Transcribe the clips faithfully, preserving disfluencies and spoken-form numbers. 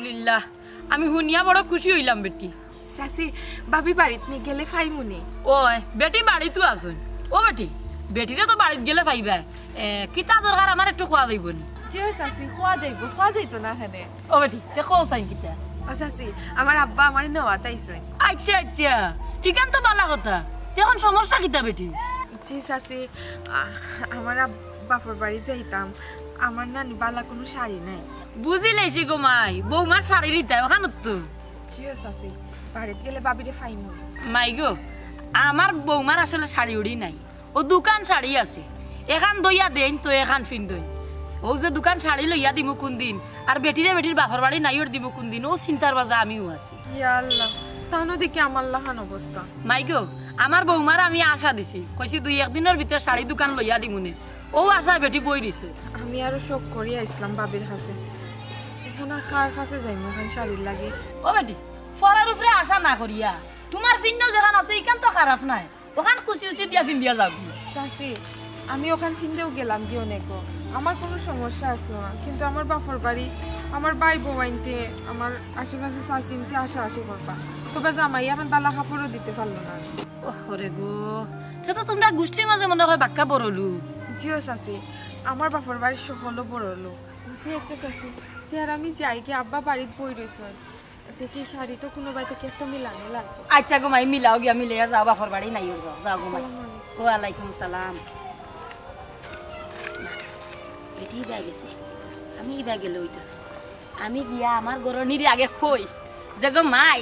আলহামদুলিল্লাহ, আমি হুনিয়া বড় খুশি অইলাম বেটি। চাচি, ভাবি বাড়িত নি গেলে ফাইমুনি? ওই, বেটি বাড়িত আছইন। ও বেটি, বেটিরে তো বাড়িত গেলে ফাইবায়। এ, কিতা দরকার আমারে একটু কওয়া যাইবো নি? জি অয় চাচি, কওয়া যাইবো, কওয়া যাইতো না কেনে? ও বেটি, তে কও চাইন কিতা? ও চাচি, আমার আব্বা আমারে নেওয়াত আইছইন। আচ্ছা, আচ্ছা, ইখান তো বালা কথা। তে অখন সমস্যা কিতা বেটি? জি চাচি, আ-, আমার আব-, বাপর বাড়ি যাইতাম, আমার নানি বালা কুনু শাড়ি নাই। বুঝিলাইছি গো মাই, বৌমার শাড়ি নিতায় অখান তো। জি অয় চাচি, বাড়িত গেলে ভাবিরে ফাইমু। মাই গো, আমার বৌমার আসলে শাড়ি উড়ি নাই, অউ দুখান শাড়ি আছে, এখান দইয়া দেইন তো এখান ফিন্দইন। অউ যে দুখান শাড়ি লইয়া দিমু কুনদিন, আর বেটিরে বেটির বাপর বাড়ি নাইওর দিমু কুনদিন, অউ চিন্তার মাজে আমিও আছি। ইয়া আল্লাহ, তানও দেখি আমার লাখান অবস্থা। মাই গো, আমার বৌমার আমি আশা দিছি, কইছি দুই এক দিনর ভিতরে শাড়ি দুখান লইয়া দিমুনে। অউ আশায় বেটি বই রইছে। আমি আরো শখ করি আইছলাম ভাবির কাছে, অখন আর কার কাছে যাইমু অখান শাড়ির লাগি? ও বেটি, ফরার উপরে আশা না করিয়া, তুমার ফিন্দো যেখান আছে, ইখান তো খারাপ নায়, অখান কুচি উচি দিয়া ফিন্দিয়া যাও গি। চাচি, আমি অখান ফিন্দেও গেলাম গি অনেকও, আমার কুনু সমস্যা আছলো না, কিন্তু আমার বাপর বাড়ি, আমার ভাই বউ আইনতে, আমার আশেপাশে চাচিন্তে আশা আশি করবা, তবে জামাই অখন বালা কাপড়ও দিতে পারলো না। ওরে গো, তে তো তুমরা গুষ্টির মাজে মনে অয় বাক্কা বড় লোক। জি অয় চাচি, আমার বাপর বাড়ির হকলও বড় লোক। জি আচ্ছা চাচি, তে আর আমি যাই গি, আব্বা বাড়িত বই রইছইন। দেখি শাড়ি তো কুনু বাড়ি থাকি একটা মিলানো লাগবো। আচ্ছা গো মাই, মিলাও গিয়া, মিলাইয়া যাও, বাপর বাড়ি নাইওর যাও, যাও গো মাই। আসসালামু আলাইকুম। ওয়ালাইকুম সালাম। বেটি ইবায় গেছে, আমি ইবায় গেলে অইতো। আমি গিয়া আমার ঘরনিরে আগে কই যে, গো মাই,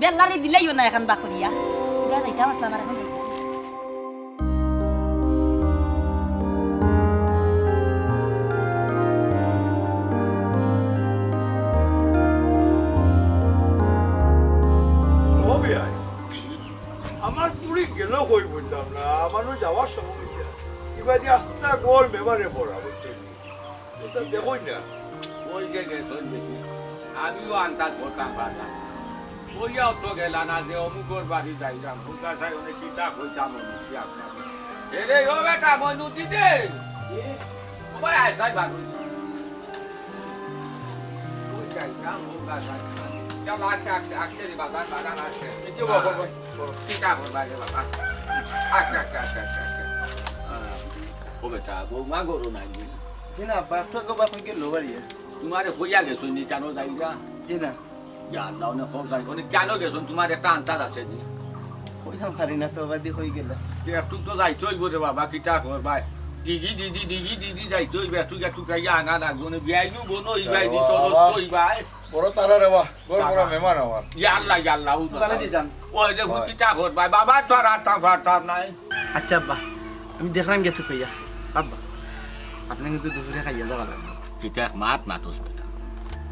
বেল্লারে দিলাইও না অখান বাকরিয়া। ইবায় যাইতাম আছলাম, আর অখন যাইতাম। ও বিয়াই, আমার ফুড়ি গেল কই বুঝলাম না, আমারও যাওয়ার সময় অইছে। ইবাদি আস্তা গোল মেমারে পড়া, বুঝছো নি? ইতা দেখোই না। ওই যে গেছইন বেটি, আমিও আন্দাজ করতাম পারলাম না। কইয়াও তো গেলা না যে অমুকর বাড়ি যাইলাম, হুদা চাই অনেক কিতা কইতাম অমুক কি আপনার। এরে ও বেটা, মইনুদ্দিন রে। ও ভাই, আয়, যাই বার হই। ওই যাইতাম, হুদা চাই। চল, আস্তে, আস্তে, আস্তে রে বাবা, বাবা, আস্তে। এই যে বাবা, বাবা। কিতা করবা রে বাবা? আচ্ছা, আচ্ছা, আচ্ছা, আচ্ছা, আচ্ছা। আহ, ও বেটা, বৌমা ঘরো নাই নি? জি না, আব্বা, একটু আগে বাপে গেল বাড়িয়ে। তুমারে কইয়া গেছইন নি কেনে যাইরা? জি না। ইয়া আল্লাহ, অনে কও যাই, অনে কেনে গেছইন, তুমার একটা আন্দাজ আছে নি? কইতাম পারি না তো, বাদি কই গেল? তে একটু তো যাইতে অইবো রে বাবা, কিতা করবায়? দিদি, দিদি, দিদি, দিদি যাইতে অইবো, একটু, একটু খাইয়া আনা লাগবো, অনে বিয়াইনু বনো, ইবাই দি বাবা। তরস তো ইবাই। বড় তারা রে বা, ঘর বড় তারা। মেহমান আমার। ইয়া আল্লাহ, ইয়া আল্লাহ, ও দোকানে দিতাম। ওই যে হয়। গুটি চাকর ভাই, বাবা তো আর আতাম ফাতাম নাই। আচ্ছা আব্বা, আমি দেখলাম গেছে কইয়া। আব্বা, আপনে কিন্তু দুপুরে খাইয়া যাওয়া লাগবে। কিতা এক মাত মাতস বেটা।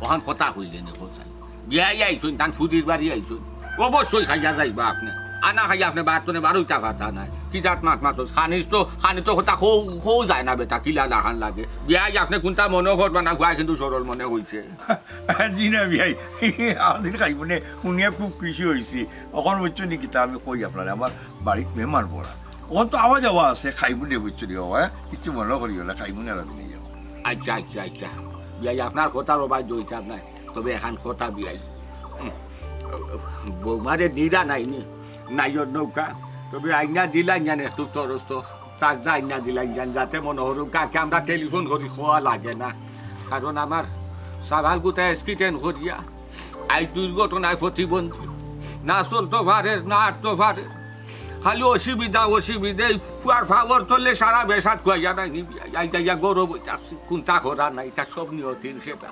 অখান কথা কইলে নি কোথায়? বিয়াই আইছইন, তান ফুদির বাড়ি আইছইন। অবশ্যই খাইয়া যাইবা আপনে। আনা খাইয়া আপনে বাড়ি তনে বারইতা ফাতা নাই। কি জাত মাত মাতস? খানিস তো, খানি তো কথা কও, কও যায় না বেটা, কিলা লাখান লাগে। বিয়াই আপনে কুনতা মনে করবা না, খুয়াই কিন্তু সরল মনে কইছে। জি না বিয়াই, আদিন খাইমুনে, হুনিয়া খুব খুশি অইছি। অখন বুঝছো নি কিতা আমি কই আপনারে, আমার বাড়িত মেহমান পড়া। অখন তো আওয়া যাওয়া আছে, খাইমুনে বুঝছো নি বাবা, হ্যাঁ? কিচ্ছু মনে করিও না, খাইমুনে আর আমি নিয়ে যাবো। আচ্ছা, আচ্ছা, আচ্ছা। বিয়াই আপনার কথার অবাধ্য অইতাম নায়, তবে এখান কথা বিয়াই। হুম। বৌমারে নিরা নাই নি, নাইওর নৌকা। তবে আইনা দিলাইন জান একটু তরস্ত। তাক দা আইনা দিলাইন জান, যাতে মনে হরুক কাকে আমরা টেলিফোন করি খোয়া লাগে না। কারণ আমার সাবাল গুতা accident করিয়া আই দুর্ঘটনায় প্রতিবন্ধী। না চলতো পারে, না আটতো পারে। খালি অসুবিধা, অসুবিধা। এই ফুয়ার ফাওয়ার তলে সারা বেসাত খুয়াইয়া নাই নিবি। আই যাইয়া গৌরব অইতাছি। কুনতা করা নাই, ইতা সব নিয়তির খেলা।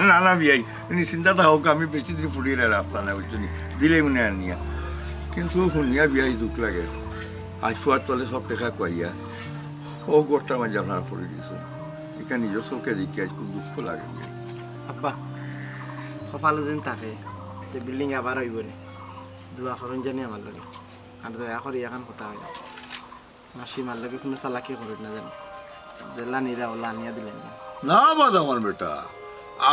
না, না, বিয়াই, তুমি চিন্তা থাকো, আমি বেশি দিন ফুরিয়ে রাখতাম না, বুঝছো নি? দিলে মনে আর নিয়া। কিন্তু হুনিয়া বিয়াই দুঃখ লাগে। আজ ফুয়ার তলে সব টেকা কইয়া, ও ঘরটার মাঝে আপনারা পড়ে গেছে। এখানে নিজের চোখে দেখি আজ খুব দুঃখ লাগে। আব্বা, কপালে যেন থাকে, তে বিল্ডিং আবার অইব রে। দোয়া করুন জানি আমার লগে। আর দয়া করি এখন কথা হয়। আর সীমার লগে কুনু চালাকি করুন না জানি। যে লানিরা ও লানিয়া দিলেন না। না বাদ আমার বেটা,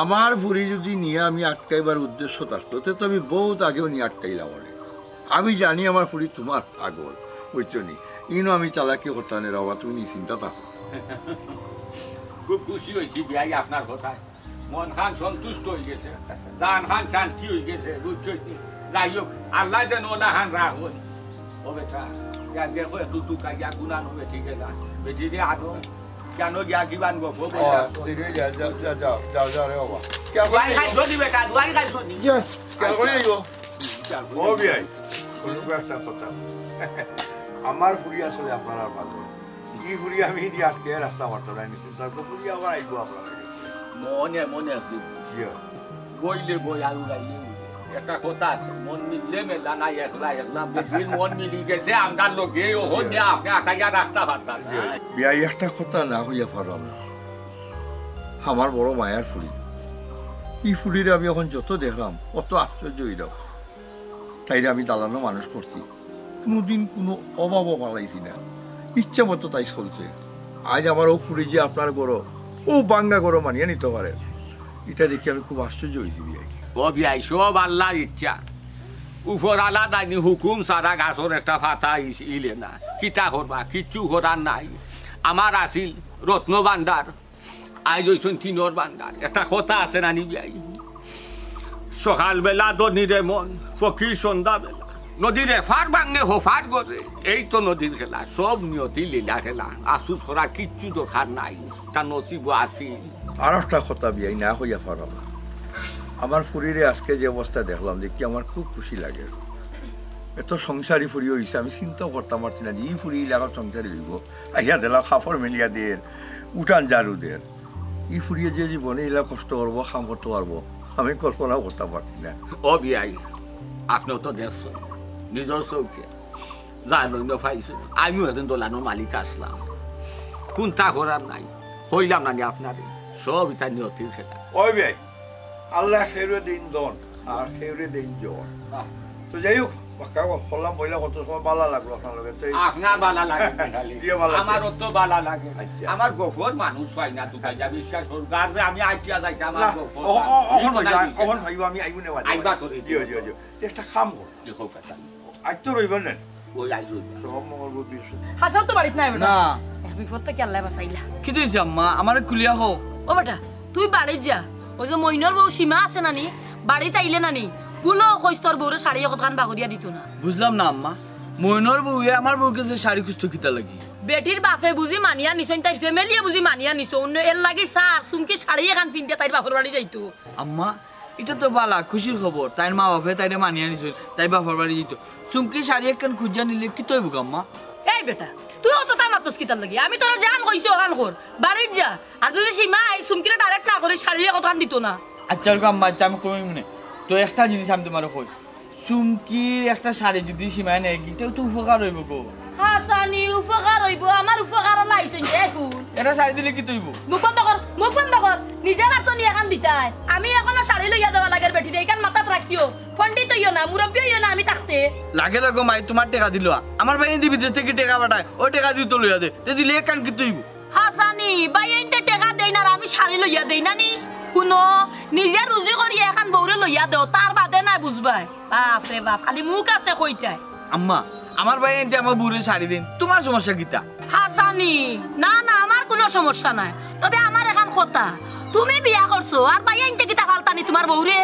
আমার ফুরি যদি নিয়া আমি আটকাইবার উদ্দেশ্য থাকতো, তে তো আমি বহুত আগেও নিয়া আটকাইলাম অনে। আমি জানি আমার ফুরি তুমার পাগল, বুঝছো নি? ইনো আমি চালাকি করতাম না রে বাবা, তুমি নিশ্চিন্তা থাকো। খুব খুশি অইছি বিয়াই আপনার কথায়। মন খান সন্তুষ্ট অই গেছে, জান খান শান্তি অই গেছে, বুঝছো নি? যাই হোক, আল্লায় যেন অলা খান রাখইন। ও বেটা, ইয়া দেখো, একটু তুকাইয়া গুনানো বেটি গেলা। বেটিরে আনো, কেন গিয়া কিবান গো, ও ও, বেটা। তুই রই যা, যা, যা, যা, যা, যা রে বাবা। কে দুয়াই করে খাইছো নি বেটা, দুয়াই খাইছো নি? ইয়ে। কে করে গো? ও বিয়াই, শুনুক একটা কথা। আমার ফুরি আসলে আপনার আর ভালো। ই ফুরি আমি ইদি আটকে রাখতাম পারতাম না, নিশ্চিত। তারপর ফুরি আবার আইবো আপনার কাছে। মনে মনে আছে। জি। বইলে বই আর উড়াইলে উড়ে। একটা কথা আছে, মন মিললে মেলা নাই, একলা একলা। বেটির মন মিলি গেছে আমরার লগে, অখন নিয়া আপনে আটাইয়া রাখতা পারতা না। বিয়াই, একটা কথা না কইয়া পারলাম না। আমার বড় মায়ার ফুরি। ই ফুরিরে আমি অখন যত দেখলাম, অত আশ্চর্য অইলাম। তাইরে আমি দালানো মানুষ করছি, কুনুদিন কুনু অভাবও ফালাইছি না, ইচ্ছা মতো তাই চলছে। আইজ আমার অউ ফুরি যে আপনার ঘরো, অউ ভাঙ্গা ঘরো মানিয়া নিতো পারে, ইটা দেখি আমি খুব আশ্চর্য অইছি বিয়াই। ও বিয়াই, সব আল্লার ইচ্ছা। উপরআলা দাইনি হুকুম ছাড়া গাছর একটা পাতা ইস-, ইলে না। কিতা করবা, কিচ্ছু করার নাই। আমার আছিল রত্ন ভান্ডার, আইজ অইছইন টিনর ভান্ডার। একটা কথা আছে না নি বিয়াই? সকালবেলা ধনীরে মন, ফকির সন্ধ্যাবেলা। নদীর এপার ভাঙে হপার গজে, এই তো নদীর খেলা, সব নিয়তি লীলা খেলা। আফসুস করার কিচ্ছু দরকার নাই, তার নসিবও আছিল। আর একটা কথা বিয়াই না কইয়া পারলাম না। আমার ফুরিরে আজকে যে অবস্থা দেখলাম, দেখি আমার খুব খুশি লাগে। এত সংসারী ফুরি অইছে, আমি চিন্তাও করতাম পারছি না যে ই ফুরি ইলাখান সংসারী অইবো। আইয়া দিলা কাপড় মেলিয়া দের, উঠান ঝাড়ু দের। ই ফুরিয়ে যে জীবনে ইলা কষ্ট করবো, কাম করতো পারবো, আমি কল্পনাও করতাম পারছি না। ও বিয়াই, আপনেও তো দেখছইন নিজর চউখে, জানইন না পাইছইন, আমিও একদিন দোলানোর মালিক আছলাম, কুন্তা করার নাই, কইলাম না নি আপনারে, সব ইতা নিয়তির খেলা। ওই বিয়াই, আল্লায় কেউরে দেইন ধন, আর কেউরে দেইন জন। বাহ। তো যাই হোক, বাক্কা করলাম, বইলা কত সময় ভালা লাগলো আপনার লগে। তো এই আপনার ভালা লাগে না খালি। দিয়ে ভালা লাগে। আমারও তো ভালা লাগে। আচ্ছা। আমার গফর মানুষ পাই না, তুই যা বিশ্বাস করুক। আর যে আমি আইটিয়া যাইতাম, আমার না, গফর ও, ও, মানুষ। অখন এই তো ভাইবা, নাই অখন ভাইবা, আমি আইবো না, আইবা করে দিও, দিও। দিও, দিও। একটা কাম কর। দেখো কথা। আজ তো রবিবার না। ওই আইজ রবিবার। সব মঙ্গল বুধ বৃহস্পতি। হাসান তো বাড়িত নাই বেটা। না। এক বিপদ থাকি আল্লায় বাঁচাইলা। কিতা অইছে আম্মা? আমারে খুলিয়া কও। ও বেটা, তুই বাড়িত যা। ওই যে মইনর বউ সীমা আছে না নি? বাড়িত আইলে না নি? বুলো কইছ তোর বউরে শাড়ি একখান বাগরিয়া দিতো না। বুঝলাম না আম্মা। মইনর বউয়ে আমার বউর গেছে শাড়ি খুজতো কিতার লাগি? বেটির বাপে বুঝি মানিয়া নিছইন, তাইর ফ্যামিলিয়ে বুঝি মানিয়া নিছইন। অন্য এর লাগি চা আর চুমকি শাড়ি একখান পিন্দিয়া তাইর বাপর বাড়ি যাইতো। আম্মা, ইটা তো ভালা, খুশির খবর। তাইর মা বাপে তাইরে মানিয়া নিছইন, তাই বাপর বাড়ি যাইতো। চুমকি শাড়ি একখান খুজিয়া নিলে কিতা অইবো গো আম্মা? এই বেটা, তুই অততা মাতস কিতার লাগি? আমি তোরে যেখান কইছি অখান কর, বাড়িত যা। আর যদি সীমা এই চুমকিরে direct না করিস, শাড়ি একখান দিতো না। আচ্ছা গো আম্মা, আচ্ছা আমি কইমুনে। তো একটা জিনিস আমি তুমারে কই, চুমকির একটা শাড়ি যদি সীমায় নেয়, ইটাও তো উপকার অইবো গো। হাসানি, উপকার অইবো? আমার উপকার অলা আইছইন যে এখন। এটা শাড়ি দিলে কিতা অইবো? মুখ বন্ধ কর, মুখ বন্ধ কর। নিজে পারছো নি একখান দিতায়? আমি এখনো শাড়ি লইয়া দেওয়া লাগের বেটিরে, ইখান মাথাত রাখিও। পণ্ডিত অইও না, মুরব্বি অইও না আমি থাকতে। লাগে না গো মাই, তুমার টেকা দিলো। আমার ভাইয়াইন্তে বিদেশ থাকি টেকা পাঠায়, অউ টেকা দি তো লইয়া দে। তে দিলে একখান কিতা অইবো? হাসানি, ভাইয়াইন্তে টেকা দেইন আর আমি শাড়ি লইয়া দেই না নি? হুনো, নিজে রুজি করিয়া একখান বউরে লইয়া দেও, তার বাদে নায় বুঝবায়। বাপ রে বাপ, খালি মুখ আছে কইতায়। আম্মা, আমার ভাইয়াইন্তে আমার বউরে শাড়ি দেইন, তুমার সমস্যা কিতা? হাসানি, না না, আমার কুনু সমস্যা নাই। তবে আমার একখান কথা, তুমি বিয়া করছো আর ভাইয়াইন্তে কিতা ফালতা নি তুমার বউরে?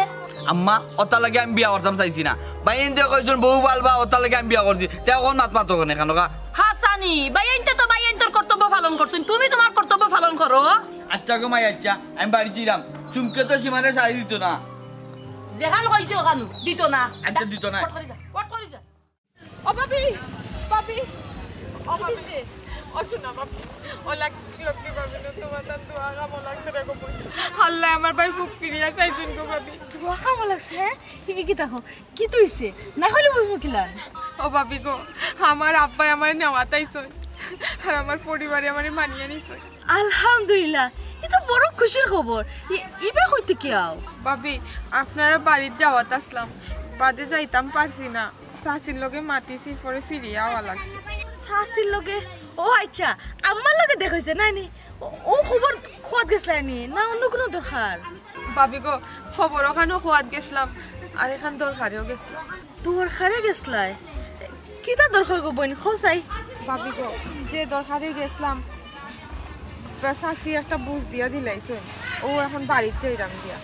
আম্মা, অতার লাগি আমি বিয়া করতাম চাইছি না। ভাইয়াইন্তে কইছইন বউ ফালবা, অতার লাগি আমি বিয়া করছি। তে অখন মাত মাতো কেনে, কেনে কা? হাসানি, ভাইয়াইন্তে তো ভাইয়াইন্তর কর্তব্য পালন করছইন, তুমি তুমার কর্তব্য পালন করো। আচ্ছা গো মাই, আচ্ছা, আমি বাড়িত যাইরাম। চুমকিয়ে তো সীমারে শাড়ি দিতো না। যেখান কইছি অখান দিতো না। আচ্ছা, দিতো না। ফট করি যা, ফট করি যা। ও ভাবি, ভাবি, ও ভাবি। ও শোনা ভাবি, ও লাগছে লক্ষ্মী ভাবি, না তুমার তান দোয়া কামো লাগছে রে গো বইন। আল্লায় আমার ভাইর মুখ ফিরাইয়া চাইছইন গো ভাবি। দোয়া কামো লাগছে, হ্যাঁ? এ কি দেখো, কিতা অইছে? না কইলে বুঝমু কিলা? ও ভাবি গো, আমার আব্বায় আমারে নেওয়াত আইছইন, আর আমার পরিবারে আমারে মানিয়া নিছইন। আলহামদুলিল্লাহ, ই তো বড় খুশির খবর। ই-, ইবা কই থাকি আও? ভাবি, আপনারার বাড়িত যাওয়াত আছলাম, বাদে যাইতাম পারছি না। চাচির লগে মাতিছি, পরে ফিরিয়া আওয়া লাগছে। চাচির লগে? ও আচ্ছা, আম্মার লগে দেখা অইছে না নি? ও, ও খবর কওয়াত গেছলায় নি? না অন্য কুনু দরকার? ভাবি গো, খবর অখানও কওয়াত গেছলাম, আর একখান দরকারেও গেছলাম। দরকারে গেছলায়? কিতা দরকার গো বইন, কও চাই? ভাবি গো, যে দরকারে গেছলাম, বা চাচি একটা বুঝ দিয়া দিলাইছইন। ও এখন বাড়িত যাইরাম দিয়া।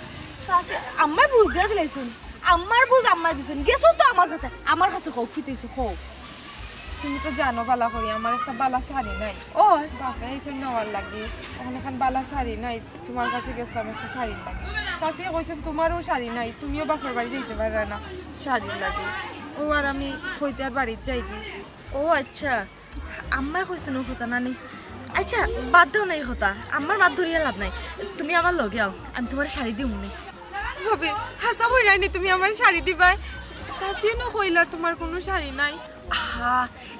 চাচি, আম্মায় বুঝ দিয়া দিলাইছইন। আম্মার বুঝ আম্মায় দিছইন। গেছো তো আমার কাছে। আমার কাছে কও, কিতা অইছে কও। তুমি তো জানো ভালা করি, আমার একটা ভালা শাড়ি নাই। ও। বাপে আইছইন নেওয়ার লাগি। এখন এখান ভালা শাড়ি নাই। তুমার কাছে গেছলাম একটা শাড়ির লাগি। চাচিয়ে কইছইন, তুমারও শাড়ি নাই, তুমিও বাপর বাড়ি যাইতে পাররায় না শাড়ির লাগি। ও আর আমি কইতে আর বাড়িত যাইগি। ও আচ্ছা, আম্মায় কইছইন অউ কথা নানি? আচ্ছা, বাদ দেও না ই কথা, আম্মার মাত ধরিয়া লাভ নাই। তুমি আমার লগে আও, আমি তুমারে শাড়ি দিমুনে। ভাবি, হাছা কইরায়নি তুমি আমারে শাড়ি দিবায়? চাচিয়ে না কইলা তুমার কুনু শাড়ি নাই। আহা,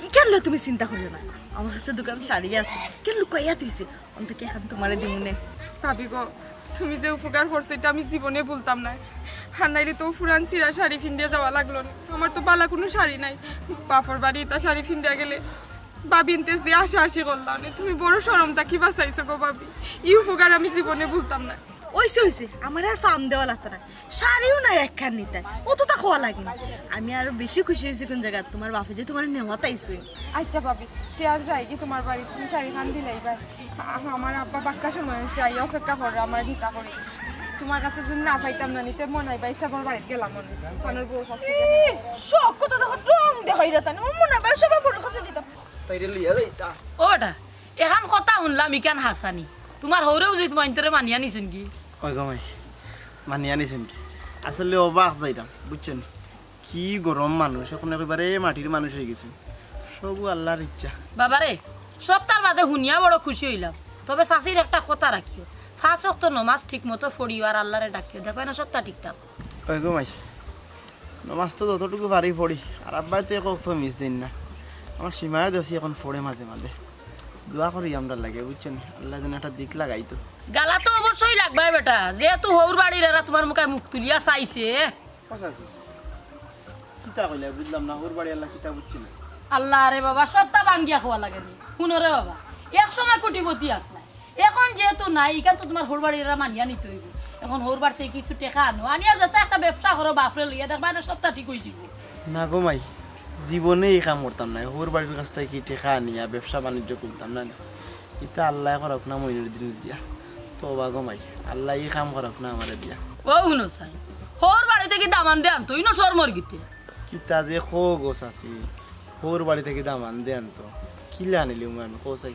ইখান লইয়া তুমি চিন্তা করিও না, আমার কাছে দুইখান শাড়ি আছে, কে লুকাইয়া থইছে। অন থাকি এখান তুমারে দিমুনে। ভাবি গো, তুমি যে উপকার করছো, ইটা আমি জীবনে ভুলতাম নায়। আর নাইলে তো পুরান ছিঁড়া শাড়ি ফিন্দিয়া যাওয়া লাগলো নে। আমার তো ভালা কুনু শাড়ি নাই। বাপর বাড়ি ইতা শাড়ি ফিন্দিয়া গেলে ভাবিন্তে যে হাসাহাসি করলা নে, তুমি বড় শরম থাকি বাঁচাইছো গো ভাবি। ই উপকার আমি জীবনে ভুলতাম নায়। অইছে, অইছে, আমারে আর ফাম দেওয়া লাগতো নায়। শাড়িও নাই একখান নিতায়, অততা কওয়া লাগে না। আমি আরো বেশি খুশি অইছি কুন জাগাত, তুমার বাপে যে তুমারে নেওয়াত আইছইন। আচ্ছা ভাবি, তে আর যাইগি তুমার বাড়িত, তুমি শাড়িখান দিলাইবায়। আ-, আমার আব্বা বাক্কা সময় অইছে, আইয়া অপেক্ষা কররা আমার ভিতা করি। তুমার কাছে যদি না পাইতাম না নি, তে মনাইবায় সাবর বাড়িত গেলাম অনে। খানোর বউ শাস্তি দেয়। শখ কথা দেখো, ঢং দেখাইরা তাইন। ও মনাইবায় সাবর বউর কাছে দিতাম। তাইরে লইয়া যাইতা। ও বেটা, এখান কথা হুনলাম, ইখান হাছানি। তুমার হউরে বুঝি তুমার ইন্তরে মানিয়া নিছইন কি? ওই গো মাই, মানিয়া নিছইন কি? আসলে অবাক যাইরাম, বুঝছো নি? কি গরম মানুষ, এখন একেবারে মাটির মানুষ অইগেছে। সবু আল্লার ইচ্ছা। বাবারে, সবতার বাদে হুনিয়া বড় খুশি অইলাম। তবে চাচির একটা কথা রাখিও, পাঁচ ওয়াক্ত নমাজ ঠিক মতো পড়িও আর আল্লারে ডাকিও, দেখবায় না সবতা ঠিক থাকবো। ওই গো মাই, নমাজ তো যতটুকু পারি পড়ি, আর আব্বায় তো এক ওয়াক্ত মিস দেইন না। আমার সীমায় দেশি এখন পড়ে মাঝে মাঝে। দোয়া করি আমরার লাগি, বুঝছো নি? আল্লায় যেন একটা দিক লাগাইতো। গালা তো অবশ্যই লাগবায় বেটা, যেহেতু হউর বাড়ির এরা তুমার মুখে মুখ তুলিয়া চাইছে। ও চাচি, কিতা কইলা বুঝলাম না, হউর বাড়ি আল্লায় কিতা বুঝছি না। আল্লারে বাবা, সবতা ভাঙ্গিয়া কওয়া লাগে নি। হুনো রে বাবা, এক সময় কোটিপতি আছলায়, এখন যেহেতু নাই, ইখান তো তুমার হউর বাড়ির এরা মানিয়া নিতে অইবো। এখন হউর বাড়ি থাকি কিছু টেকা আনো, আনিয়া যাইতা একটা ব্যবসা করো বাপরে লইয়া, দেখবায় না সবতা ঠিক অইযিবো। না গো মাই, জীবনে ই কাম করতাম নায়। হউর বাড়ির কাছ থাকি টেকা আনিয়া ব্যবসা বাণিজ্য করতাম না। ইতা আল্লায় করউক না মইনুদ্দিন দিয়া। তওবা গো মাই, আল্লায় ই কাম করউক না আমারে দিয়া। ও হুনো চাই, হউর বাড়ি থাকি দামান দে আনতো, ইনো শরমর কিতা? কিতা যে কও গো চাচি, হউর বাড়ি থাকি দামান দে আনতো। কিলা আনিলিমু আমি, কও চাই?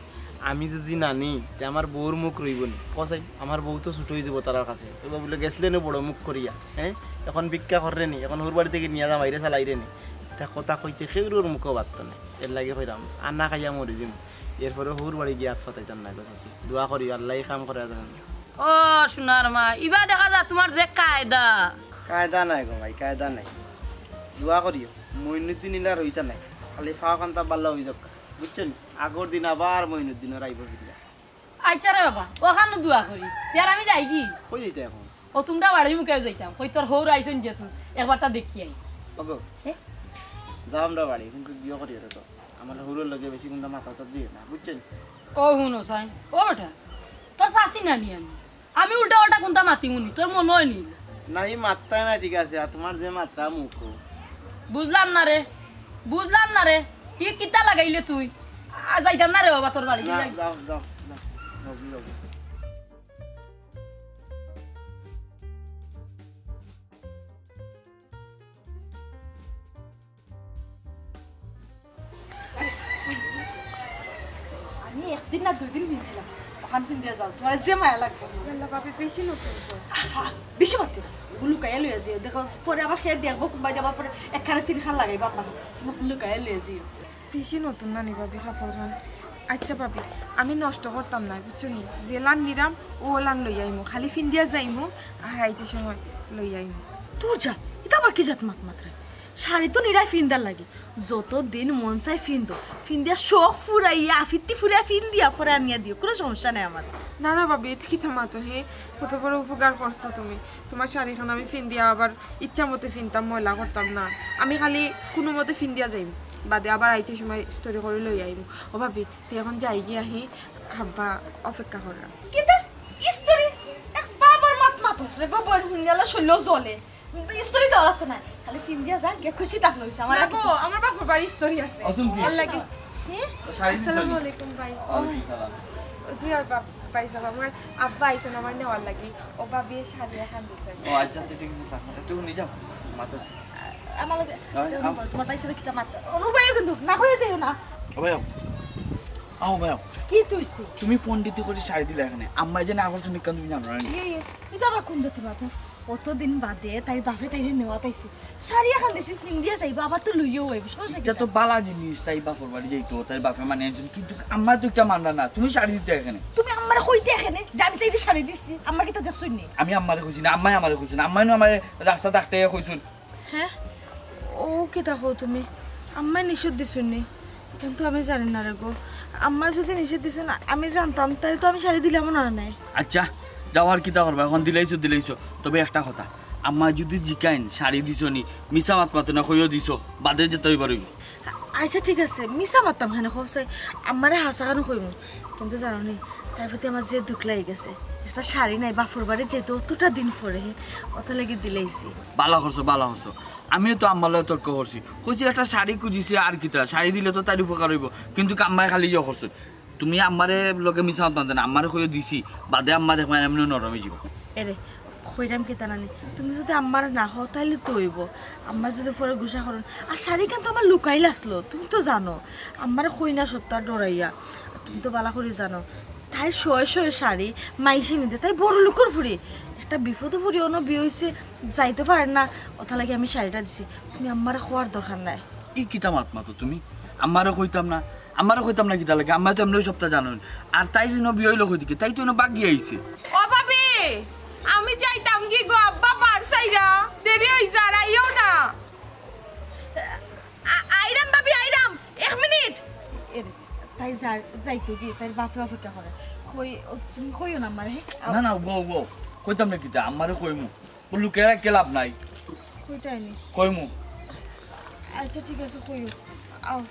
আমি যদি না নি, তে আমার বউর মুখ রইবো নি? কও চাই, আমার বউ তো ছুটো অইযিবো তারার কাছে। এবার বুলে গেছলে নে বড় মুখ করিয়া, হ্যাঁ? এখন ভিক্ষা কররে নি, এখন হউর বাড়ি থাকি নিয়া দামাইরে চালাইরে নি। ইতা কথা কইতে কেউরর মুখো বাত্ত নাই। এরলাগি কইরাম, আনা খাইয়া মরি যিমু। এরপরে হউর বাড়ি গিয়া আত পাতাইতাম না গো চাচি। দোয়া করি, আল্লায় ই কাম করাইতা জানে না। ও সোনার মা, ইবা দেখা যায় তুমার যে কায়দা। কায়দা নাই গো মাই, কায়দা নাই। দোয়া করিও, মইনুদ্দিন ইলা রইতা নাই। খালি ফাও খানতা বালা অই যাউক্কা, বুঝছো নি? আগর দিন আবার মইনুদ্দিনর আইবো ফিরিয়া। আইচ্ছা রে বাবা, অখানউ দোয়া করি। তে আর আমি যাইগি? কই যাইতা এখন? ও তুমরা বাড়ির মুখে যাইতাম, কই তোর হউর আইছইন যেহেতু, একবারতা দেখি আই। ওগো, হে? যাও আমরার বাড়ি, কিন্তু বিয়া করিও রে তো। আমার হউরর লগে বেশি কুন্তা মাতামাতি দিও না, বুঝছো নি? ও হুনো চাই, ও বেটা, তোর চাচি নানি আমি। আমি উল্টা পাল্টা কুন্তা মাতিমু নি, তোর মনো অয় নি? না, ই মাততায় না, ঠিক আছে, আর তুমার যে মাতরা মুখো। বুঝলাম না রে, বুঝলাম না রে, ই কিতা লাগাইলে তুই? আ, যাইতাম না রে বাবা তোর বাড়ি, না, যাই। যাও, যাও, যাও, যাও, যাও। আমি একদিন না দুইদিন ফিনছিলাম, অখান ফিন্দিয়া যাও, তুমার যে মায়া লাগবো। ইয়াল্লা ভাবি, বেশি নতুন তো। আহা, বেশি মাতিও না। অগু লুকাইয়া লইয়া যাইও। দেখো, পরে আবার হে দেখবো, কুনবায় আবার পরে একখানে তিনখান লাগাইবো আব্বার কাছে। তুমি অগু লুকাইয়া লইয়া যাইও। বেশি নতুন নানি ভাবি কাপড়খান। আইচ্ছা ভাবি, আমি নষ্ট করতাম না, বুঝছো নি? যেলান নিরাম, অলান লই আইমু। খালি ফিন্দিয়া যাইমু, আর আইতে সময় লই আইমু। দূর যা, ইতা আবার কি জাত মাত মাতরে? শাড়ি তো নিরায় ফিন্দার লাগি। যত দিন মন চায় ফিন্দো। ফিন্দিয়া শখ ফুরাইয়া, ফিত্তি ফুরাইয়া ফিন্দিয়া পরে আনিয়া দিও। কুনু সমস্যা নাই আমার। না, না ভাবি, ইতা কিতা মাতো হে? কত বড় উপকার করছো তুমি। তুমার শাড়িখান আমি ফিন্দিয়া আবার ইচ্ছা মতে ফিনতাম, ময়লা করতাম না। আমি খালি কুনু মতে ফিন্দিয়া যাইমু। বাদে আবার আইতে সময় ইস্ত্রি করি লই আইমু। ও ভাবি, তে এখন যাইগি আহি, আব্বা অপেক্ষা কররা। কিতা? ইস্ত্রি? এক বাবার মাত মাতস রে গো, বইন হুনিয়ালা শইল্লো জ্বলে। ইস্ত্রি দেওয়া লাগতো নায়। খালি ফিন্দিয়া যা, গিয়া খুশি থাকলে অইছে। আমার না আর গো, কিছু আমার বাপর বাড়ি ইস্ত্রি আছে। অসুম কি? আল্লাহ কি? হে? শাড়ি দিছো নি? আসসালামু আলাইকুম ভাই। ওয়ালাইকুম সালাম। জি আর বাপ। পাইছাম, আমার আব্বা আইছইন আমার নেওয়ার লাগি। ও ভাবি, শাড়ি এখান দিছইন। ও আচ্ছা, তো ঠিক আছে, থাক। একটু নিয়ে যাও, মাথা আছে। আমার লগে আচ্ছা, আম- তোমার ভাই সাহেব কিতা মাত? অনু ভাইও কিন্তু না কইয়া যাইও না। ও ভাই, আও ভাই, কি তুইছে? তুমি ফোন দিতে করে শাড়ি দিলে এখানে। আম্মায় যে না করছো নিকান তুমি জানো না নি? ইয়ে, ইয়ে, এটা আবার কোন জাতের মাত? অতদিন বাদে তাই বাপে তাই নেওয়া তাইছে। শাড়ি এখান দিছে, পিন্দিয়া যাইবা, আবার তো লইয়াও আইব। সমস্যা এটা তো কিতা? বালা জিনিস, তাই বাপর বাড়ি যাইতো, তাই বাপে মানে একজন, কিন্তু আম্মা তো একটা মানরা না, তুমি শাড়ি দিতে এখানে। তুমি আমার কইতে এখানে যে আমি তাই শাড়ি দিছি, আম্মা কিতা দেখছইন নি? আমি আম্মারে কইছি না, আম্মায় আমারে কইছি না, আম্মায় নু আমারে রাস্তা ডাকতে কইছুন। হ্যাঁ, ও কিতা কও তুমি? আম্মায় নিষেধ দিছইন নি? কিন্তু আমি জানি না রে গো। আম্মায় যদি নিষেধ দিছইন, আমি জানতাম, তাইলে তো আমি শাড়ি দিলাম না নে। আচ্ছা, যাও আর কিতা করবা, এখন দিলাইছো দিলাইছো। তবে একটা কথা, আম্মায় যদি জিকাইন শাড়ি দিছো নি, মিছা মাত মাতো না, কইও দিছো, বাদে যেতে হইবার হইব। আচ্ছা ঠিক আছে, মিছা মাততাম কেনে কও চাই, আম্মারে হাছা কেনে কইমু। কিন্তু জানো নি, তার প্রতি আমার যে দুখ লাগি গেছে। একটা শাড়ি নাই, বাপর বাড়ি যেতে অতটা দিন পরে, অত লাগি দিলাইছি। বালা করছো, বালা করছো। আমিও তো আম্মার লগে তর্ক করছি, কইছি একটা শাড়ি খুঁজিছে আর কিতা, শাড়ি দিলে তো তার উপকার হইব, কিন্তু আম্মায় খালি ইয়ে করছো। তুমি আম্মারে লগে মিছা মাত মাতো না, আম্মারে কইও দিছি, বাদে আম্মা দেখবা এমনি নরম হয়ে যাবো। এরে, কইরাম কিতা নানি, তুমি যদি আম্মারে না কও, তাইলে তো হইব। আম্মা যদি পরে গুসা করইন, আর শাড়ি কিন্তু আমার লুকাইল আসলো, তুমি তো জানো, আম্মারে কই না সপ্তাহ ডরাইয়া, তুমি তো বালা করি জানো, তাই শয়ে শয়ে শাড়ি মাইসে মিদে, তাই বড় লোকর ফুড়ি, একটা বিপদে ফুড়ি অনো বিয়ে হইছে, যাইতে পারেন না, ওটা লাগে আমি শাড়িটা দিছি, তুমি আম্মারে কওয়ার দরকার নাই। ই কিতা মাত মাতো তুমি? আম্মারে কইতাম না, আম্মারে কইতাম না কিতা লাগে? আম্মা তো এমনি সপ্তাহ জানইন। আর তাই ঋণ বিয়ে হইলো কই দিকে? তাই তো এনে বাগিয়ে আইছে। ও ভাবি, আমি যাইতাম কি গো, আব্বা বার চাইরা, দেরি হইছে, আর আইও না। আ- আইরাম ভাবি, আইরাম, এক মিনিট। এরে, তাই যার যাইতো গিয়ে তাই বাপে অপেক্ষা করে। কই, ও, তুমি কইও না আমার, হ্যাঁ? না না, বউ বউ, কইতাম না কিতা, আম্মারে কইমু। ও লুকে রাখলে লাভ নাই। কইতাই নি। কইমু। আচ্ছা ঠিক আছে, কইও। আও।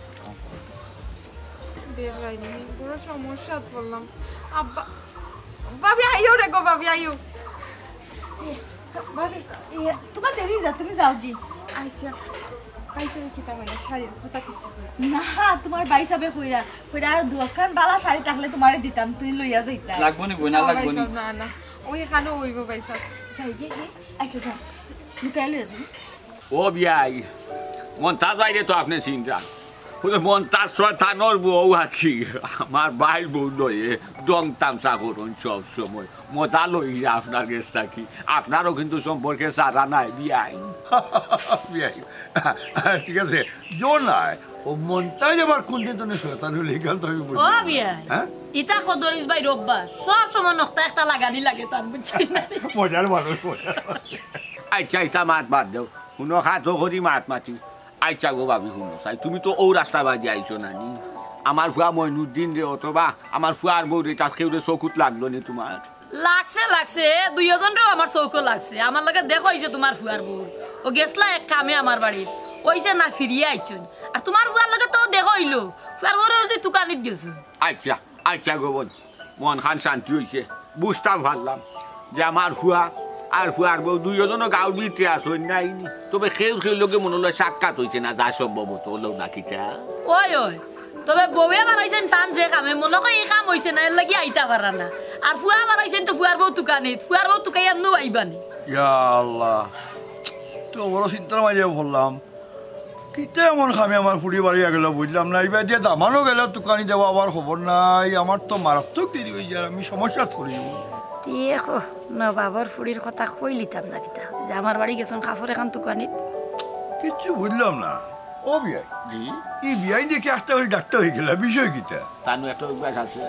দেড় রাইনি, বড় সমস্যাত পড়লাম। আব্বা, ভাবি আইও রে গো, ভাবি আইও। ভাবি, ইয়ে, তোমার দেরি যা, তুমি যাও কি? আচ্ছা, পাইছে কিতা মানে শাড়ির কথা কিচ্ছু কইছে? না, তোমার ভাই সাবে কইরা, কইরা আর দুখান বালা শাড়ি থাকলে তোমারে দিতাম, তুমি লইয়া যাইতা। লাগবো নি বইনা, লাগবো নি। না না, ওই এখানে হইব ভাই সাহেব। যাই গিয়ে কি? আচ্ছা যাও, লুকাই লইয়া যাও। ও বিয়াই, মন্তাজ ভাইরে তো আপনি চিনরা। বুলে মন্তাজ শয়তানর বউ আর কি। আমার ভাইর বউ লয়ে ঢং তামশা করইন সব সময়। মজা লইরা আপনার গেছ থাকি। আপনারও কিন্তু সম্পর্কে সারা নাই বিয়াই। বিয়াই, ঠিক আছে, জোর নাই। ও মন্তাজ আবার কোন দিন তুমি শয়তান হইলে এখান তো আমি বুঝলাম ও না। বিয়া, হ্যাঁ? ইতা কদরিস ভাই রব্বা, সব সময় নকটা একটা লাগানি লাগে তার, বুঝছি না? মজার মানুষ, মজার মানুষ। আচ্ছা, ইতা মাত বাদ দেও। হুনো, খাতো করি মাত মাতি। আচ্ছা গো ভাবি, হুনো চাই, তুমি তো ও রাস্তা বাদি আইছো না নি? আমার ফুয়া মইনুদ্দিন রে অথবা আমার ফুয়ার বউ রে, তার কেউ রে চকুত লাগলো নি তোমার? লাগছে, লাগছে, এ দুইজনরেও আমার চউখো লাগছে। আমার লগে দেখা হইছে তোমার ফুয়ার বউর, ও গেছলা এক কামে আমার বাড়িত, অইছে না ফিরিয়া আইছইন। আর তোমার ফুয়ার লগে তো দেখা হইলো, ফুয়ার বউরে ওই যে তুকানিত গেছো। আচ্ছা, আচ্ছা গো বোন, মন খান শান্তি হইছে, বুঝতাম পারলাম যে আমার ফুয়া আর ফুয়ার বউ দুইজনও গাঁওর ভিতরে আছইন নাই নি, তবে কেউর কেউর লগে মনে হয় সাক্ষাৎ হইছে না, যা সম্ভবত হলো না কিতা। ওই ওই, তবে বউয়ে বাড়াইছেন তান যে কামে, মনে হয় এই কাম হইছে না, এর লাগি আইতা পারা না। আর ফুয়া বাড়াইছেন তো ফুয়ার বউ তুকানিত, ফুয়ার বউ তুকাই এমনও আইবানি। ইয়া আল্লাহ, তো বড় চিন্তার মাঝে পড়লাম। কিতা এমন খামে আমার ফুড়ি বাড়ি গেল বুঝলাম না। এবার যে দামানো গেল তুকানি দেওয়া আবার খবর নাই, আমার তো মারাত্মক দেরি হয়ে যায়, আমি সমস্যাত পড়ি যাবো। দেখো, নবাবর ফুড়ির কথা কইলিতাম না কিতা, যে আমার বাড়ি গেছন কাপড় এখান তুকানিত। কিচ্ছু বুঝলাম না। ও বিয়াই, জি? এই বিয়াই দেখে আস্তে করে ডাক্তার হয়ে গেল, বিষয় কিতা? তানু একটা অভ্যাস আছে,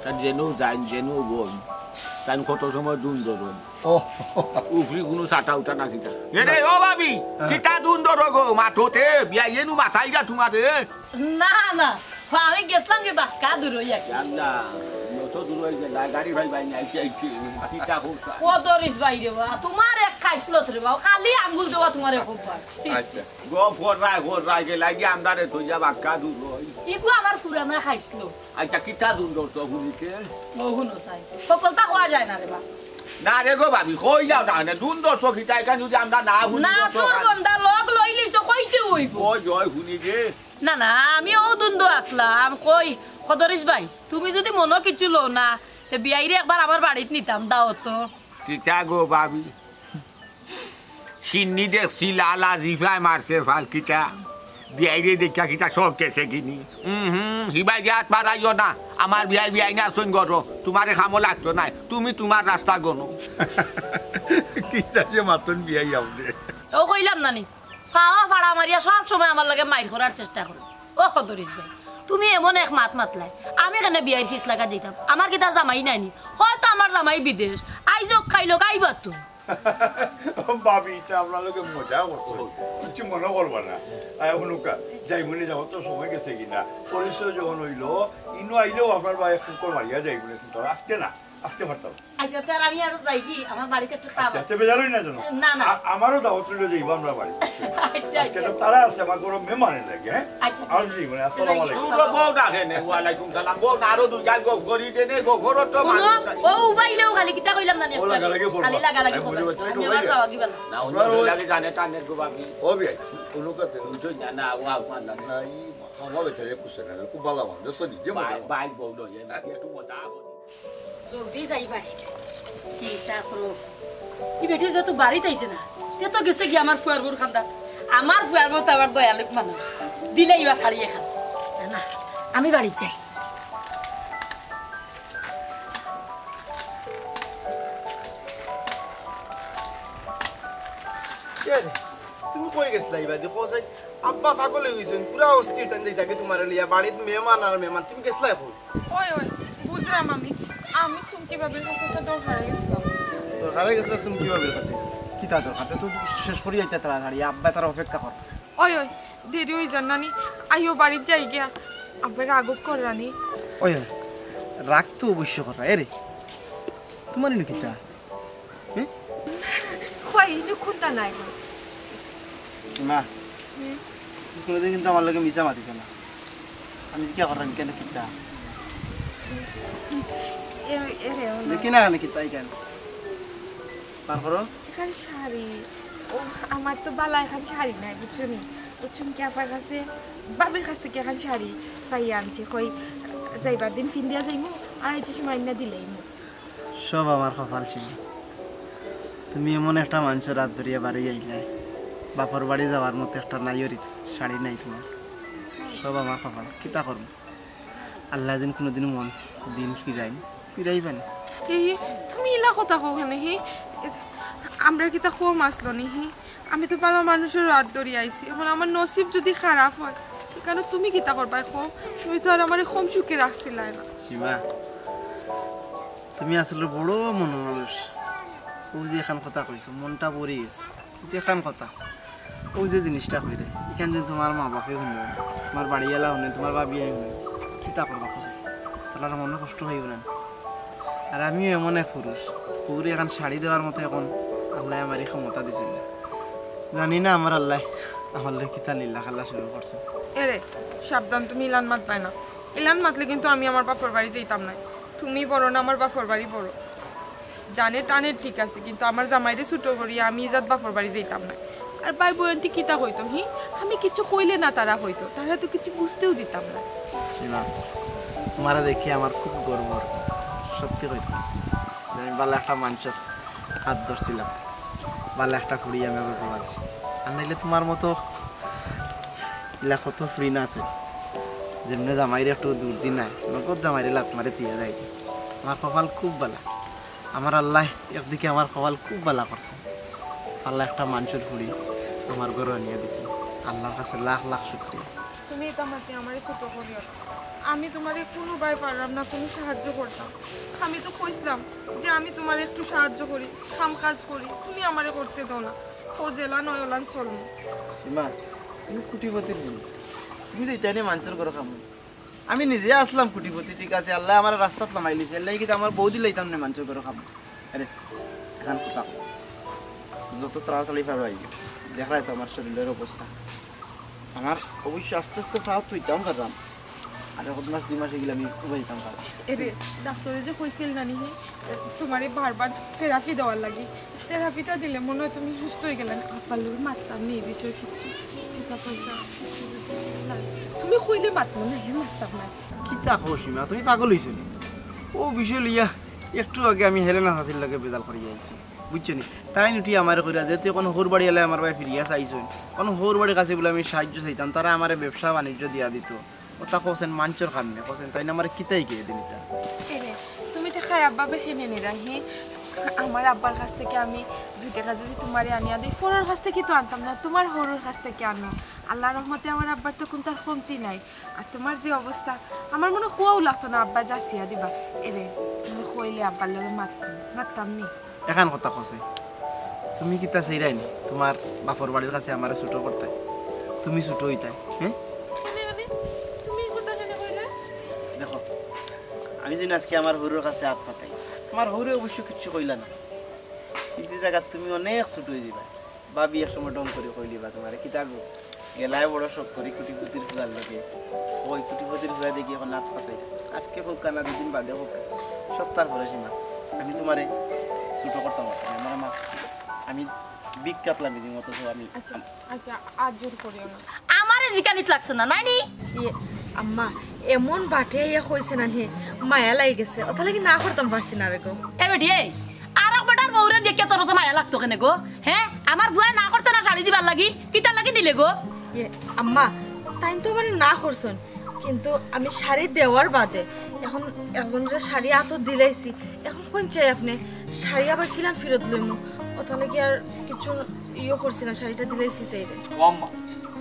তার যেন যাইন, যেন বইন, তাই কত সময় দুন ধরুন। ও, উফরি কোনো চাটা উঠা না কিতা। এ রে, ও ভাবি, কিতা দুন ধরো গো, মাথোতে, বিয়া এনু মাথাইরা তোমারে। না, না, আমি গেছলাম কি বাক্কা দূর হইয়া। আল্লাহ, মতো দূর হয়ে গেল, গাড়ি ভাই ভাই নাই, চাইছি, কিতা করছা? কদরিস বাইরে বা, তোমার এক খাইছলত রে বা, খালি আঙ্গুল দেওয়া তোমার এক অভ্যাস। আচ্ছা, গো ফররায়, ফররায় গেলাই গিয়া আমরারে থইয়া বাক্কা দূর হই। ইগু আমার পুরানা খাইছলত। আচ্ছা, কিতা দুন ধরছো হুনিতে? ও হুনো চাই, সকলটা হওয়া যায় না রে বা। না রে গো ভাবি, কই যাও না, না, দুন ধরছো কিতা, এখান যদি আমরা না হুনি না, ধরছো, তোর আর বন্দা লগ লইলিস তো কইতে হইব। ওই, ওই, হুনি যে। না, না, আমি ও দুন্দু আসলাম, কই, কদরিস ভাই, তুমি যদি মনো কিছু লও না, তে বিয়াইরে একবার আমার বাড়িত নিতাম, দাওতো। কিতা গো ভাবি, সিন্নি দেখছি লাল আর রিফায় মারছে ফাল কিতা? বিয়াইরে দেখিয়া কিতা শখ গেছে কিনি? উম হুম, হিবাই যে আত বাড়াইও না। আমার বিয়াই বিয়াই না সইন করো, তুমারে খামো লাগতো নাই, তুমি তুমার রাস্তা গনো। কিতা যে মাতন বিয়াই আপনে। ও কইলাম না নি, ফাওয়া ফাড়া মারিয়া সব সময় আমার লগে মাইর করার চেষ্টা করো। ও খদরিস ভাই, তুমি এমন এক মাত মাতলায়, আমি কেনে বিয়াইর ফিস লাগা দিতাম? আমার কিতা জামাই নাইনি? হয়তো আমার জামাই বিদেশ, আইজক খাইলক আইবার তো। ভাবি, ইটা আপনার লগে মজা করতো, কিছু মনে করবা না। আহ, হুনুকা, যাইমুনি যাওয়ার তো সময় গেছে কিনা, পরিচয় যখন হইলো, ইনো আইলেও আপনার ভাই এক চক্কর মারিয়া যাইমুনি, চিন্তা আজকে না, আজকে পারতাম। আচ্ছা, তার আমি আরো যাই কি? আমার বাড়িতে একটু কাম আচ্ছা, আছে। আচ্ছা, বেজার হই না যেন। না, না। আ-, আমারও দাওয়াত রইলো, যাইবা আমরা বাড়ি। আচ্ছা, আজকে তো আচ্ছা। তারা আছে, আমার ঘরো মেহমান লাগে, হ্যাঁ? আচ্ছা। আর যাইমুনি, আসসালামু আলাইকুম। আসসালাম। বউ ডাকে নে, ওয়ালাইকুম সালাম। বউ আরো দুই গাল গফ করি দে নে, গফরও তো মানুষ নাই। ও উবাইলেও খালি কিতা কইলাম না নি? ও লাগালাগি করবা। খালি লাগালাগি আমি করবা। বুঝি বাচ্চা আমি আবার যাওয়া কি বলা? না, ওরা ওই লাগে জানে টানের গো ভাবি। ও বিয়াই, উনুকা তে। বুঝো না, না, ও আপনার লাগে। না, এই খাওয়া বেচারে কুছে না, খুব ভালো মানুষ, দেখছো নি? যে মজা। ভাই, ভাই, বউ লইয়া না, একটু মজা করি। জলদি যাই বাড়ি। চিন্তা করো। ই বেটি যত বাড়িত আইছে না, তে তো গেছে গিয়া আমার ফুয়ার বউর কান্দাত। আমার ফুয়ার বউ তো আবার দয়ালু মানুষ। দিলে ইবা শাড়ি এখান। না, না, আমি বাড়িত যাই। কে রে? তুমি কই গেছিলা ইবাদি? কও চাই, আব্বা পাগল হয়ে গেছেন, পুরা অস্থির। তাই যাইতাকে তোমার লইয়া বাড়িত মেহমান আর মেহমান, তুমি গেছিলা কই? ওই, ওই, বুঝলাম আমি। আমি চুমকি ভাবির কাছে একটা দরকারে গেছিলাম। দরকারে গেছিলা চুমকি ভাবির কাছে? কিতা দরকার? তে তো শেষ করি আইতা তাড়াতাড়ি, আব্বা তারা অপেক্ষা কর। ওই, ওই, দেরি হয়ে যার নানি, আইও বাড়িত যাই গিয়া। আব্বা রাগ কররা নি। ওই, ওই, রাগ তো অবশ্য কররা। এ রে, তোমার ইনো কিতা? হুম? কই, ইনো কুন্তা নাই গো। মা, হুম? তুমি কোনোদিন কিন্তু আমার লগে মিছা মাতিছ না। আমি কিতা করলাম, কেন কিতা? এ, এ রে, ও না। দেখি না, কেন কিতা, কেন? বার করো। এখান শাড়ি, ও, আমার তো বালা এখান শাড়ি নাই, বুঝছো নি? ও চুমকি আপার কাছে, ভাবির কাছ থেকে এখান শাড়ি চাইয়া আনছি, কই, যাইবার দিন ফিন্দিয়া যাইমু, আর এই সময় না দিলেই মু। সব আমার কপাল ছিল। তুমি এমন একটা মানুষের হাত ধরিয়া বাড়ি আইলায়, বাপর বাড়ি যাওয়ার মতো একটা নাইওরির শাড়ি নাই তোমার। সব আমার কপাল, কিতা করবো? আল্লাহ যেন কোনোদিন মন দিন ফিরাইন, ফিরাইবেন। হি, হি, তুমি ইলা কথা কও কেনে, হি? আমরা কিতা কম আসলো নি, হি? আমি তো ভালা মানুষের হাত ধরি আইছি। এখন আমার নসিব যদি খারাপ হয়, কেন তুমি কিতা করবায় কও? তুমি তো আর আমারে কম সুখে রাখছিলায় না। সীমা, তুমি আসলে বড় মন মানুষ। ও যে এখান কথা কইছো, মনটা পড়ি গেছে। কিন্তু এখান কথা, ও যে জিনিসটা কইরে, এখান যদি তোমার মা বাপে শুনে, তোমার বাড়িওয়ালা শুনে, তোমার ভাবিয়ে শুনে, কিতা করবা কও? তাহলে মনে কষ্ট হইব না? আর আমিও এমন এক পুরুষ, পুরী এখন শাড়ি দেওয়ার মতো এখন আল্লাহ আমার এই ক্ষমতা দিয়েছেন না। জানি না আমার আল্লাহ আমার লগে কিতা লীলা খেলা শুরু করছে। এরে, সাবধান, তুমি ইলান মাতবায় না। ইলান মাতলে কিন্তু আমি আমার বাপর বাড়ি যাইতাম না। তুমি বড় না আমার বাপর বাড়ি বড়। জানে টানে ঠিক আছে, কিন্তু আমার জামাইরে ছোট করি আমি ইজাত বাপর বাড়ি যাইতাম না। আর ভাই বয়ন্তি কিতা কইতো, হি? আমি কিছু কইলে না তারা কইতো, তারা তো কিছু বুঝতেও দিতাম না। সীমা, তোমারে দেখে আমার খুব গর্ব অর। সত্যি কইতে, যে আমি ভালা একটা মানুষের হাত ধরছিলাম, ভালা একটা কুড়ি আমি ওর পাচ্ছি। আর নাইলে তোমার মতো ইলা কত ফ্রি না আছে, যেমনে জামাইরে একটু দূর দিন নাই, নগদ জামাইরে লাত মারে দিয়ে যায়। আমার কপাল খুব ভালা। আমার আল্লাহ একদিকে আমার কপাল খুব ভালা করছে। আল্লাহ একটা মানুষের কুড়ি আমার ঘরে আনিয়া দিছে। আল্লাহর কাছে লাখ লাখ শুকরিয়া। তুমি ইতা মাতি আমারে ছোট করিও না। আমি তোমারে কোনো বায় পারলাম না কোনো সাহায্য করতাম। আমি তো কইছিলাম যে আমি তোমারে একটু সাহায্য করি, কাম কাজ করি, তুমি আমারে করতে দাও না। ও জেলা নয় ওলান চলমু। সীমা, তুমি কুটিপতির বউ, তুমি তো ইতানে মানুষের ঘরে কাম। আমি নিজে আসলাম কুটিপতি, ঠিক আছে, আল্লাহ আমার রাস্তাত লামাই লিছে, আল্লাহ কিন্তু আমার বউ দিলাইতাম না মানুষের ঘরে কাম। আরে, এখন কথা কও। যত তাড়াতাড়ি পারো আইও। দেখরায় তো আমার শরীরের অবস্থা। আমার অবশ্য আস্তে আস্তে পাওয়া থইতাম পারলাম। আর এক মাস দুই মাস এগুলো আমি উবাইতাম পারলাম। এরে, ডাক্তারে যে কইছিল না নি, তোমারে বারবার থেরাপি দেওয়ার লাগি। থেরাপিটা দিলে মনে হয় তুমি সুস্থ হয়ে গেলে। আপার লগে মাততাম নি এই বিষয়ে কিছু। টিকা পয়সা, কিছু যদি লাগে। তুমি কইলে মাতবো না, হে মাততাম না। কিতা কও সীমা, তুমি পাগল হইছো নি? অউ বিষয় লইয়া একটু আগে আমি হেলেনা চাচির লগে বেজাল করিয়া আইছি, বুঝছো নি? তাইন উঠি আমারে কইরা যে, "তুই অখন হউর বাড়ি আইলে আমার বায় ফিরিয়া চাইছইন, অখন হউর বাড়ির কাছে বুলে আমি সাহায্য চাইতাম, তারা আমারে ব্যবসা বাণিজ্য দিয়া দিতো।" অতা কওছেন মানষর কাম নি, কওছেন তাইন আমারে কিতা হিকাইয়া দিন ইতা? এরে, তুমি তো খারাপ ভাবে খেনে নিরাই, হি? আমার আব্বার কাছ থাকি আমি দুই টেকা যদি তুমারে আনিয়া দেই, পরর কাছ থাকি তো আনতাম না, তুমার হউরর কাছ থাকি আনো। আল্লার রহমতে আমার আব্বার তো কুনতার কমতি নাই। আর তুমার যে অবস্থা, আমার মনো কুয়াও লাগতো না আব্বা যাচিয়া দিবা। এরে, তুমি কইলে আব্বার লগে মাত-, মাততাম নি? এখান কথা কওছে, তুমি কিতা চাইরায় নি তুমার বাপর বাড়ির কাছে আমারে ছোট করতায়? তুমি ছোট অইতায়, হ্যাঁ? কেনে মানে? তুমি এই কথা কেনে কইলা? দেখো, আমি যেন আজকে আমার হউরর কাছে আত পাতাই, আমার হউরে অবশ্য কিচ্ছু কইলা না, কিন্তু এই জাগাত তুমি অনেক ছোট অইযিবায়। ভাবি এক সময় ঢং করি কইলিবা তুমারে, "কিতা গো, গেলায় বড় শখ করি কুটিপতির ফুয়ার লগে, অউ কুটিপতির ফুয়া দেখি অখন আত পাতাই।" আজকে কউক্কা না, দুইদিন বাদে কউক্কা, সপ্তাহর পরে সীমা, আমি তুমারে ছোট করতাম পারতাম না, আমারে মাফ করি দিও। আমি ভিক্ষাত লামি দিমু, অথচ আমি আচ্ছা, আচ্ছা, আর জোর করিও না। আমারে জিকানিত লাগছে না, নায় নি? ইয়ে, আম্মা, এমন বাটে ইয়া কইছে না হে, মায়া লাগি গেছে, অতার লাগি না করতাম পারছি না রে গো। এ বেটি, এই, আরক বেটার বউরে দেখিয়া তোর অত মায়া লাগতো কেনে গো? হ্যাঁ, আমার ফুয়ায় না করছে না শাড়ি দিবার লাগি, কিতার লাগি দিলে গো? ইয়ে, আম্মা, তাইন তো আমারে না করছইন, কিন্তু আমি শাড়ি দেওয়ার বাদে অখন একজনরে শাড়ি আতো দিলাইছি, অখন কইন চাই আপনে শাড়ি আবার কিলান ফিরত লইমু? অতার লাগি আর কিচ্ছু ইয়ে করছি না, শাড়িটা দিলাইছি তাইরে। ও আম্মা,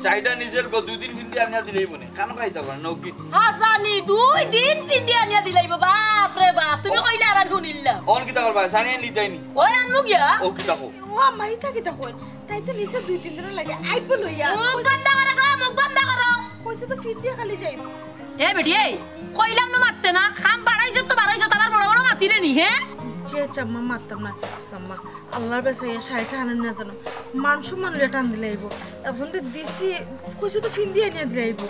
শাড়িটা নিজর গো, দুই দিন পিন্দি আনিয়া দিলাইবো নে, কানো খাইতা পারে না, ও কি? হাছানি, দুই দিন পিন্দি আনিয়া দিলাইবো, বাপ রে বাপ, তুমি কইলে আর আমি হুনিলাম। অখন কিতা করবা, শাড়ি আনি দিতায় নি? ওই আনমু গিয়া। ও কিতা কও? ও আম্মা, ইতা কিতা কইন? তাই তো নিছে দুই তিন দিনর লাগি আইবো লইয়া। মুখ বন্ধ করো গো, মুখ বন্ধ করো। কইছে তো ফিন্দিয়া খালি যাইবো। এ বেটি, এই, কইলাম না মাততে না, কাম বাড়াইছো তো বাড়াইছো, তো আবার বড় বড় মাতিরে নি, হ্যাঁ? জি আচ্ছা আম্মা, মাততাম না। আম্মা, আল্লার বায় চাইয়া শাড়িটা আনইন না জানো, মান সম্মান লইয়া টান দিলাইবো। একজনরে দিছি, কইছে তো ফিন্দিয়া আনিয়া দিলাইবো,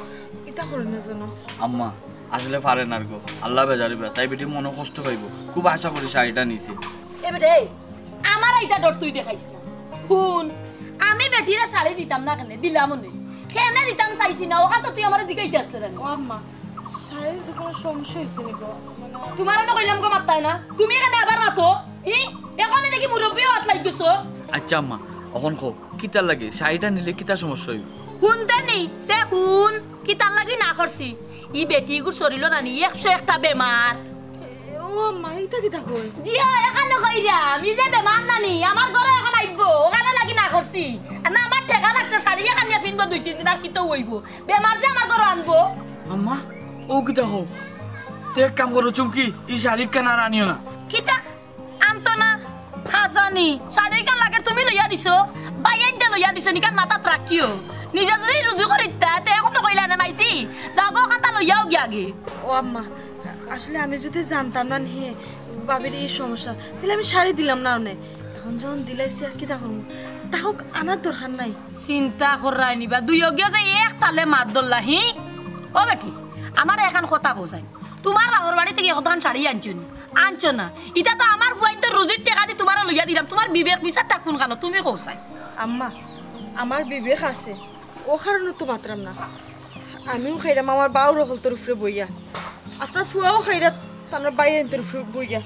ইতা করইন না জানো। আম্মা, আসলে পারে না গো, আল্লা বেজার অইবা, তাই বেটি মনো কষ্ট পাইবো। খুব আশা করি শাড়িটা নিছে। এ বেটি, এই, আমারে ইতা ডর তুই দেখাইস না। হুন, আমি বেটিরে শাড়ি দিতাম না কেনে, দিলামও নে। কেনে দিতাম চাইছি না, অখান তো তুই আমারে জিগাইতে আছলে না। ও আম্মা, শাড়ির যে কুনু সমস্যা অইছে নি গো? মানে তুমারে না কইলাম গো মাততায় না, তুমি কেনে আবার মাতো? হি, অখনে দেখি মুরব্বিও আত লাগি গেছো। আচ্ছা আম্মা, অখন কও, কিতার লাগি? শাড়িটা নিলে কিতা সমস্যা অইবো? হুনতে নি, তে হুন, কিতার লাগি না করছি? ই বেটিগুর শরীলো নানি একশো একটা বেমার। ও আম্মা, ইতা কিতা কইন? জি অয়, অখান কইরাম, ই যে বেমার নানি, আমার ঘরো অখন আইবো, অখানর লাগি না করছি। আর না, আমার ঠেকা লাগছে, শাড়ি অখান নিয়া ফিনবো দুই তিন দিন, আর কিতা অইবো? বেমার যে আমার ঘরো আনবো। আম্মা, অউ কিতা কও? তে এক কাম করো চুমকি, ই শাড়ি খান আর আনিও না। কিতা? আনতো না? হাছানি, শাড়ি খান লাগের তুমি লইয়া দিছো, ভাইয়াইন্তে লইয়া দিছো নি, ইখান মাথাত রাখিও। নিজে যদি রুজি করিতা, তে অখনো কইলা না মাইতি, যাও গো, অখানতা লইয়াও গিয়া আগে। ও আম্মা, আসলে আমি যদি জানতাম না নি ভাবির ই সমস্যা, তাইলে আমি শাড়ি দিলাম না অনে। অখন যখন দিলাইছি আর কিতা করমু? তাহক আনার দরকার নাই। চিন্তা কররায় নি বা, দুইওগিয়ে যে এক তালে মাত ধরলা, হি? ও বেটি, আমারে অখন কথা কও চাইন। তুমার বাপর বাড়ি থাকি অতখান শাড়ি আনছো নি? আনছো না। ইতা তো আমার ফুয়াইন্তর রুজির টেকা দি তুমারে লইয়া দিলাম। তুমার বিবেক বিচার থাকবো না কেনে? তুমি কও চাই। আম্মা, আমার বিবেক আছে, অউ কারণে তো মাতরাম না। আমিও খাইরাম আমার বাউর হকলতর উপরে বইয়া, আপনার ফুয়াও খাইরা তান ভাইয়াইন্তর উপরে বইয়া।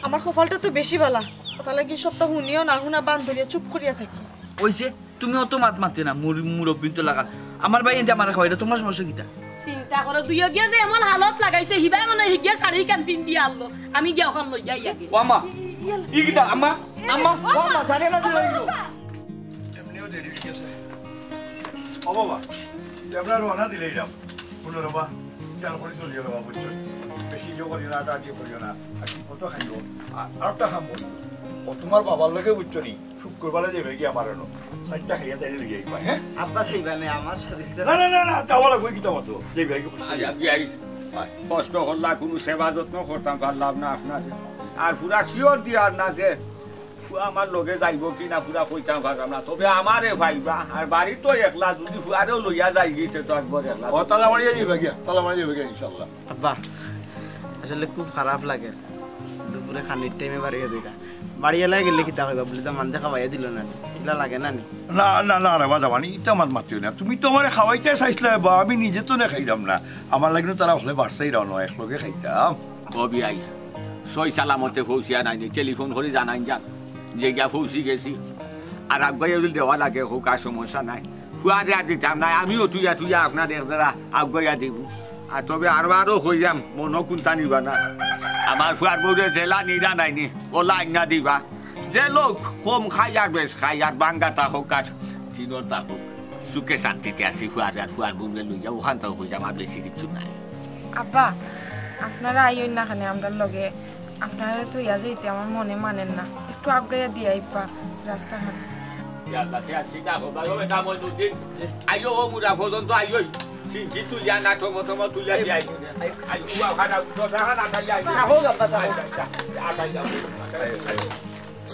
আমার কপালটা তো বেশি ভালা, অতার লাগি সবতা হুনিও না হুনা বান ধরিয়া চুপ করিয়া থাকি। অইছে, তুমি অত মাত মাতে না, মুর-, মুরব্বিন্তর লাখান। আমার ভাইয়াইন্তে আমারে খাওয়াইরা, তুমার সমস্যা কিতা? চিন্তা করো, দুইওগিয়ে যে এমন হালত লাগাইছে, হিবায় মনে অয় হিগিয়ে শাড়ি খান পিন্দি আনলো, আমি গিয়া অখান লইয়া আই আগে। ও আম্মা, ই কিতা? আম্মা, আম্মা, ও আম্মা, শাড়ি আনা দিল। এমনেও দেরি অই গেছে। ও বাবা, আমরা রওনা দিলাইরাম। হুনো রে বা, খেয়াল করি চলিও রে বা, বুঝছো? বেশি ইয়ে করিও না, আটাআটি করিও না। আর কি কত খাইও? আর, আরোকটা কাম করো। ও তুমার বাবার লগে, বুঝছো নি, শুক্রবারে যাইবায় গি আমার অনো। চাইরটা খাইয়া তাইরে লইয়া আইবায়, হ্যাঁ? আব্বা, যাইবা নে, আমার শরীর তো না, না, না, না, যাওয়া লাগবো, কিতা মাতো? যাইবায় গি। I, I, I. কষ্ট করলা, কুনু সেবা যত্ন করতাম পারলাম না আপনার। আর পুরা sure দিয়ার না যে ফুয়া আমার লগে যাইবো কি না, পুরা কইতাম পারলাম না, তবে আমারে পাইবা। আর বাড়িত তো একলা, যদি ফুয়ারেও লইয়া যাই গি, তে তো একবার একলা। ও, তালা মারিয়া যাইবা গিয়া, তালা মারিয়া যাইবা গিয়া, ইনশাআল্লাহ। আব্বা, আসলে খুব খারাপ লাগে, দুপুরে খানির টাইমে বাড়িয়ে দিলা। বাড়িআলায় গেলে কিতা কইবা? বুলে তো মানষে খাওয়াইয়া দিল না নি। কিলা লাগে না নি? না, না, না রে বা জামানি, ইতা মাত মাতিও না। তুমি তো আমারে খাওয়াইতায় চাইছলায় বা, আমি নিজে তো না খাইলাম না। আমার লাগি তারা অকলে বাড়ছাইরাও না, একলগে খাইতাম। ও বিয়াই, সই সালামতে পৌঁছিয়া নাই নি, টেলিফোন করি জানাইন যান যে গিয়া পৌঁছি গেছি। আর আগুয়াইয়া যদি দেওয়া লাগে, কউক্কা, সমস্যা নাই। ফুয়ারে আর দিতাম নায়, আমিও তুইয়া তুইয়া আপনার এক জেরা আগুয়াইয়া দিমু। আর তবে আরবারও কইরাম, মনো কুন্তা নিবা না। আমার ফুয়ার বউরে যেলা নিরা নাই নি, অলা আইনা দিবা। যে লোক কম খাই আর বেশ খাই, আর বাঙ্গাতা হউক আর তিনোটা হউক, সুখে শান্তিতে আছি ফুয়ারে আর ফুয়ার বউরে লইয়া, অখানতাউ কইরাম, আর বেশি কিচ্ছু নাই। আব্বা, আপনারা আইন না কেনে আমরার লগে, আপনারে থইয়া যাইতে আমার মনে মানের না। একটু আগুয়াইয়া দিয়া আইবা রাস্তাখান। আইও, ও মুরা পর্যন্ত আইও। সিনকি তুলিয়া না, টমো টমো তুলিয়া দিয়া আইও। আইও, উবা খানা, দরজা খানা খাইয়া আইও। আইও, আইও, আইও, আইও।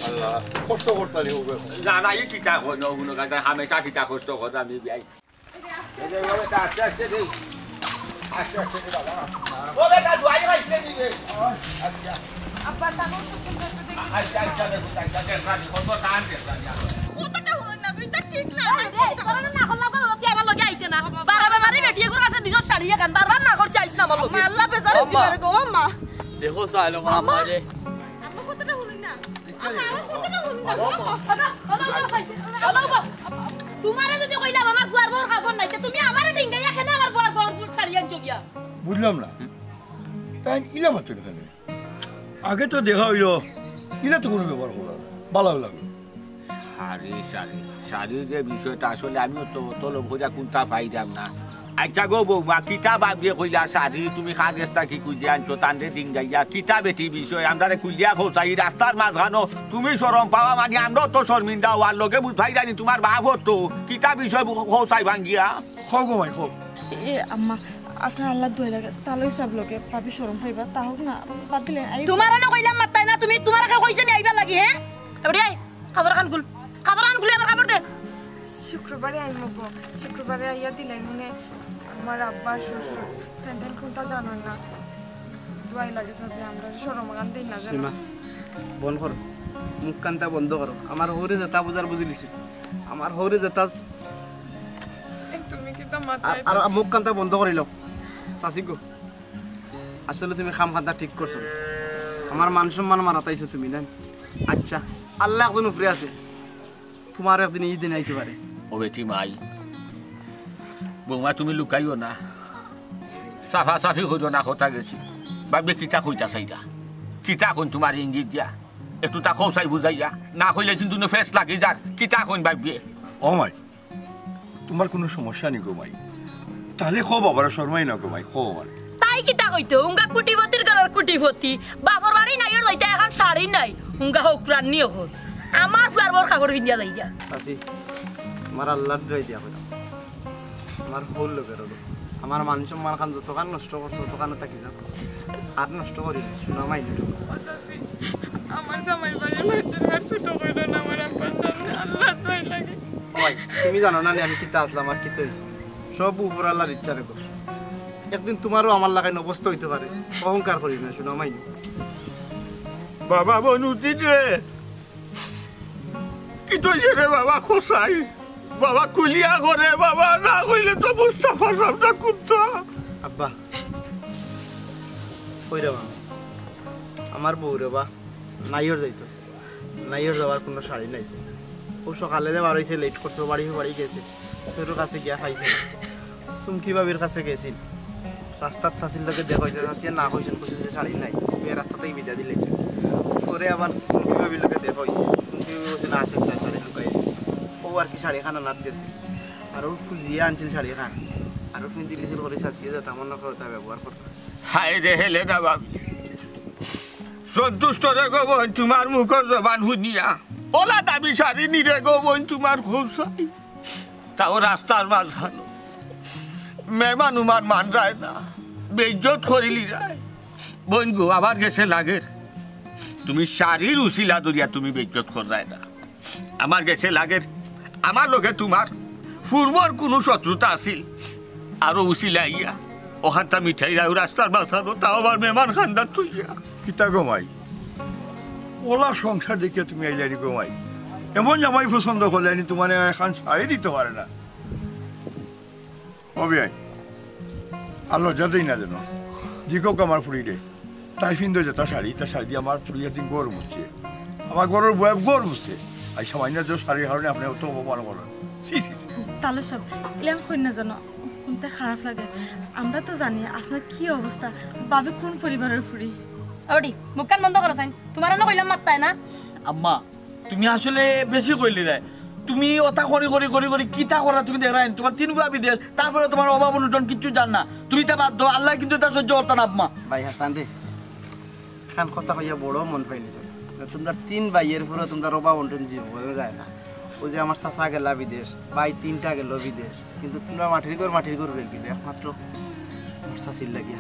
আল্লাহ, কষ্ট করতালি হবে। না, না, ই কিতা কয়, নগুনো গাছা হামেশা কিতা কষ্ট করে আমি বিয়াই। এই যে, এইভাবে তো আস্তে আস্তে দেই। আস্তে আস্তে দেই বাবা। ও বেটা, দুয়াই ভাই, কে দিবে? আচ্ছা। আব্বা, তারপর তো সুন্দর করে দেখি। আচ্ছা, আচ্ছা, দেখো, আচ্ছা, দেখো, দেখো, কত টান দেখো, আচ্ছা। কথাটা হুনইন না, ইটা ঠিক না। এই রে, তোরা না করলা বাবা, তুই আমার লগে আইতে না। বারবার বাড়ি বেটি এগুর কাছে নিজর শাড়ি এখান, বারবার না করতে আইস না আমার লগে। আল্লাহ বেজার হইতে পারে গো, আম্মা। দেখো, চাইলো আম্মা। আম্মা রে। আম্মা, কথাটা হুনইন না। আম্মা, আমার কথাটা হুনইন না। আম্মা। তুমারে যদি কইলাম আমার ফুয়ার বউর কাপড় নাই, তে তুমি আমারে ডিঙ্গাইয়া কেনে আমার ফুয়ার বউর শাড়ি আনছো গিয়া? বুঝলাম না, তাইন ইলা মাতইন কেনে? আগে তো দেখা অইলো, ইলা তো কুনু ব্যবহার করলা না, ভালা লাগলো। শাড়ি, শাড়ি, শাড়ি যে বিষয়টা আসলে আমিও তো তলব করিয়া কুন্তা পাইরাম না। আইচ্ছা গো বউমা, কিতা ভাবিয়ে কইলা শাড়ি? তুমি কার গেছ থাকি খুজিয়া আনছো, তানরে ডিঙ্গাইয়া? কিতা বেটি বিষয়? আমরারে খুলিয়া কও চাই, রাস্তার মাঝখানো তুমি শরম পাওয়া মানি আমরাও তো শরমিন্দা অওয়ার লগে বুঝাইরানি তুমার বাফও তো। কিতা বিষয় কও চাই ভাঙ্গিয়া? কও গো মাই, কও। এ আম্মা, আপনার আল্লার দোয়াই লাগে, তাইলে সব লোকে ভাবি শরম পাইবা, তা হোক না, বাদ দিলে আই- তুমারে না কইলাম মাততায় না, তুমি তুমারে কে কইছে নি আইবার লাগি, হে? এবারে আই, কাপড় খান খুল, কাপড় খান খুলে আমার কাপড় দে। শুক্রবারে আইমু গো, শুক্রবারে আইয়া দিলাই মানে আমার আব্বা শ্বশুর, তেন তেন কুন্তা জানইন না। দোয়াই লাগে চাচি, আমরারে শরম আগান দেইন না জানো। সীমা, বন্ধ করো, মুখ কান্তা বন্ধ করো। আমার হউরে যেতা বুঝার বুঝিলিছি, আমার হউরে যেতা এ, তুমি কিতা আর, মাথায় আর মুখ কান্তা বন্ধ করিল। চাচি গো, আসলে তুমি কাম কান্তা ঠিক করছো না। আমার মান সম্মান মারাত আইছো তুমি না। আইচ্ছা, আল্লা একজন উপরে আছে, তুমার একদিন ই দিন আইতে পারে। ও বেটি মাই, বউমা তুমি লুকাইও না, সাফাসাফি কইরো না, কথা গেছি। ভাবিয়ে কিতা কইতা চাইরা, কিতা কইন তুমারে ইঙ্গিত দিয়া, একটুতা কও চাই বুঝাইয়া, না কইলে কিন্তু নু ফেস লাগি যার, কিতা কইন ভাবিয়ে। ও মাই, তুমার কুনু সমস্যা নি গো মাই? তাইলে কও বাবারে, শরমাই না গো মাই, কও বাবারে। তাই কিতা কইতো? হুঙ্গা কুটিপতির ঘরর কুটিপতি। বাপর বাড়ি নাইওর যাইতা, এখান শাড়ি নাই। হুঙ্গা হকরানি অখন। আমার ফুয়ার বউর কাপড় পিন্দিয়া যাইরা। চাচি, আমার আল্লার দোয়াই দিয়া কইরাম। আমার হউর লগে রইলো। আমার মান সম্মান খান যতখান নষ্ট করছো, ততখান থাকি যাও। আর নষ্ট করিও না, সোনা মাই না। আমার জামাই বাড়ির মানষরে আর ছোট কইরো না আমার আব্বার সামনে, আল্লার দোয়াই লাগে। ওই, তুমি জানো না নি আমি কিতা আছলাম আর কিতা অইছে? সব উপর আল্লার ইচ্ছা রে গো। একদিন তুমারও আমার লাখান অবস্থা অইতে পারে, অহংকার করিও না, সোনা মাই না। বাবা বনু দিদি রে, কিতা অইছে রে বাবা, কও চাই? বাবা খুলিয়া কও রে বাবা, না কইলে তো মুস্তাফা সাবরে কুন্তা। আব্বা, কইরাম আমি। আমার বউ রে বা, নাইওর যাইতো। নাইওর যাওয়ার কুনু শাড়ি নাই। অউ সকালে যে বার অইছে, লেট করছে, বাড়ি বাড়ি গেছে। ফেরর কাছে গিয়া পাইছে না। চুমকি ভাবির কাছে গেছিল। রাস্তাত চাচির লগে দেখা অইছে, চাচিয়ে না কইছইন, কইছইন যে শাড়ি নাই, তুমি রাস্তা থাকি বিদায় দিলাইছো। পরে আবার চুমকি ভাবির লগে দেখা অইছে, চুমকি ভাবি কইছে না, আছে একটা শাড়ি লুকাই আছে। অউ আর কি শাড়ি খান আনাত গেছে, আর অউ খুজিয়া আনছিল শাড়ি খান, আর অউ পিন্দিলিছিল করি চাচিয়ে যেতা মনে করে তা ব্যবহার করতা। হায় রে হেলেনা ভাবি, সন্তুষ্ট রে গো বইন তুমার মুখর জবান হুনিয়া, অলা দামি শাড়ি নি রে গো বইন তুমার খুব চাই। তাও রাস্তার মাঝখানো। মেহমান উমান মানরায় না, বেইজ্জত করিলিরায়। বইন গো, আমার গেছে লাগের, তুমি শাড়ির উছিলা ধরিয়া তুমি বেইজ্জত কররায় না। আমার গেছে লাগের, আমার লগে তুমার পূর্বর কুনু শত্রুতা আছিল, আরো উছিলা আইয়া অখানতা মিটাইরায় রাস্তার মাঝখানো, তাও আবার মেহমান খান্দাত থইয়া। কিতা গো মাই? অলা সংসার দেখিয়া তুমি আইলায়নি গো মাই। এমন জামাই পছন্দ করলায়নি, তুমারে একখান শাড়ি দিতো পারে না। ও বিয়াই, আর লজ্জা দেই না যেন। জিকউক্কা আমার ফুড়িরে, তাই পিন্দে যেতা শাড়ি, ইতা শাড়ি দি আমার ফুড়ি একদিন ঘর মুছছে। আমার ঘরর বউয়ে ঘর মুছছে। আর সামাইন্য যে শাড়ির কারণে আপনে অত অপমান করইন। ছি, ছি, ছি। তালু সাব, ইলান কইন না যেন, হুনতে খারাপ লাগে। আমরা তো জানি আপনার কি অবস্থা, ভাবি কুন পরিবারর ফুড়ি। ওডি, মুখখান বন্ধ করো চাইন, তুমারে না কইলাম মাততায় না। আম্মা, তুমি আসলে বেশি কইলিরায়। তুমি অতা করি করি করি করি কিতা কররায় তুমি দেখরায়নি। তুমার তিন ফুয়া বিদেশ, তারপরে তুমার অভাব অনটন কিচ্ছু জান না। তুমি ইতা বাদ দেও, আল্লায় কিন্তু ইতা সহ্য করতা না আম্মা। ভাই হাসান রে, খান কথা কইয়া বড় মন পাইলিছো। তুমরা তিন ভাইর উপরে তুমরার অভাব অনটন জীবনে যায় না। অউ যে আমার চাচা গেলা বিদেশ, ভাই তিনটা গেল বিদেশ, কিন্তু তুমরা মাটির ঘর মাটির ঘর রইগেলায় একমাত্র আমার চাচির লাগিয়া।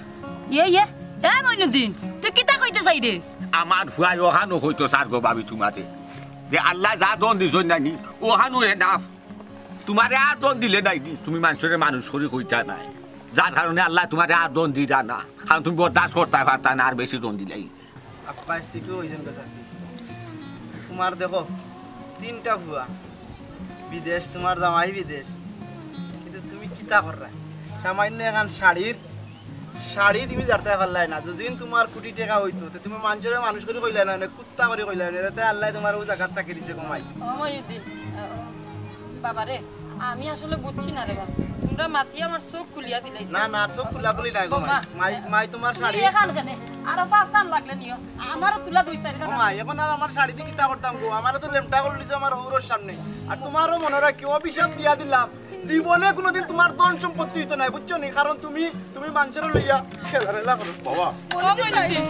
ইয়ে, ইয়ে, এ মইনুদ্দিন, তুই কিতা কইতে চাইরে? আমার ফুয়ায় অখানউ কইতো চার গো ভাবি তুমারে, যে আল্লায় যা ধন দিছইন নানি, অখানউ এনাফ। তুমারে আর ধন দিলে নায়নি, তুমি মানষরে মানুষ করি কইতায় নায়, যার কারণে আল্লায় তুমারে আর ধন দিরা না, কারণ তুমি বরদাস্ত করতায় পারতায় না আর বেশি ধন দিলে। আব্বা, ঠিকউ কইছইন গো চাচি। তুমার দেখো, তিনটা ফুয়া বিদেশ, তুমার জামাই বিদেশ, কিন্তু তুমি কিতা কররায়? সামাইন্য একখান শাড়ির, শাড়ি তুমি জারতায় পারলায় না। যদিন তুমার কুটি টেকা অইতো, তে তুমি মানষরে মানুষ করি কইলায় না, অনে কুত্তা করি কইলায় না, এতে আল্লায় তুমারে অউ জাগাত রাখি দিছে গো মাই। ও মইনুদ্দিন, আ, ও, বাবা রে, আমি আসলে বুঝছি না রে বাবা, তুমরা মাতিয়া আমার চউখ খুলিয়া দিলাইছো। না, না, চউখ খুলাখুলি নায় গো মাই। মাই, মাই, তুমার শাড়ি। এখান কেনে? আরো পাঁচখান লাগলে নিও। আমারও তুলা দুই চাইরখান। ও মাই, অখন আর আমার শাড়ি দি কিতা করতাম গো? আমারে তো লেংটা করি দিছো আমার হউরর সামনে। আর তুমারও মনো রাখিও, অভিশাপ দিয়া দিলাম, জীবনে কুনুদিন তুমার ধন সম্পত্তি অইতো নায়, বুঝছো নি? কারণ তুমি, তুমি মানষরে লইয়া খেলা টেলা করো। বাবা। ও মইনুদ্দিন।